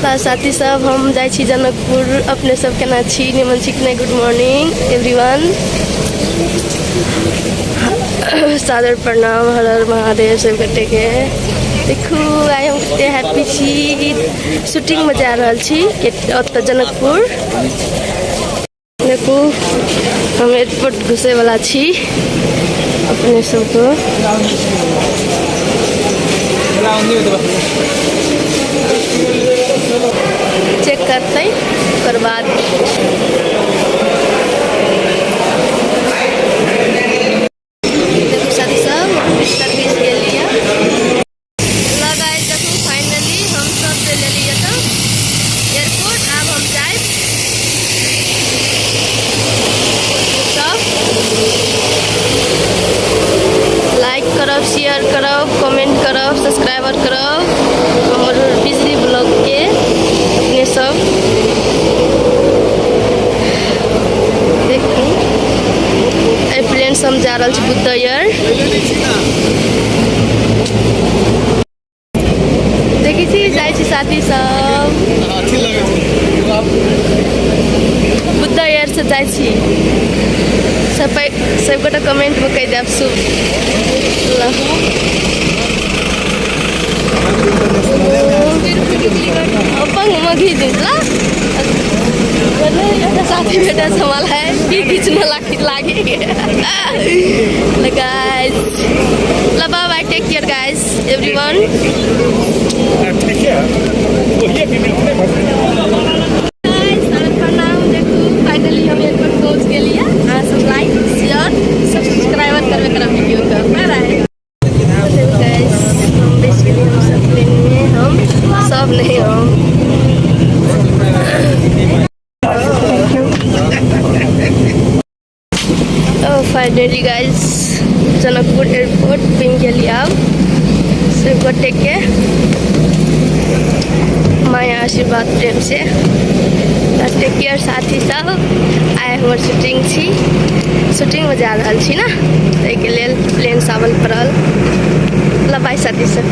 साथी सब, हम जाइ छी जनकपुर। अपने सब केना छी? निमन छी कि नहि? गुड मॉर्निंग एवरीवन, सादर प्रणाम, हर हर महादेव सब गोटे के। देखू, आइ हम कते हैप्पी छी। शूटिंग में जा रहल छी ओतऽ जनकपुर। देखू, हम एयरपोर्ट घुसे वाला छी। अपने सबको चेक करतै, ओकर बाद देखू साथी सब, बिस्तर घिस गेलियै। लगाइ देखू, फाइनली हम सब चलि एलियै तऽ एयरपोर्ट। आब हम जायब। सब लाइक करब, शेयर करब, कमेंट करब, सब्सक्राइबर करब हमर बिजली ब्लॉग के। अपने सब देखू, एहि प्लेन से हम जा रहल छी बुद्ध एयर। देखै छी, जाइ छी साथी सब, बुद्ध एयर से जाइ छी। सब सबगोटा कमेंटमे कहि देब शुभ ल। अपन घीच दिन्छ ल। एउटा साथी भेटल छ मलाई, के घिच्न लागे। ल गाइस, ल, bye bye, take care guys, everyone. प्रणाम। देखू, फाइनली हम एयरपोर्ट पहुँच गेलियै। अहाँ सब लाइक, शेयर, सब्सक्राइबर करबे करब वीडियो के। बाय बाय गाइस। हम बैस गेलियै, हम सब प्लेन में। हम सब नहीं, हम। फाइनली गाइस, जनकपुर एयरपोर्ट पुगि गेली। आब सब गोटे के माया, आशीर्वाद, प्रेम से टेक केयर साथी सब। आइ हमर शूटिंग छी, शूटिंगमे जा रहल छी ने, ताहिके लेल प्लेन सावल पड़ल। ल, बाय साथी सब।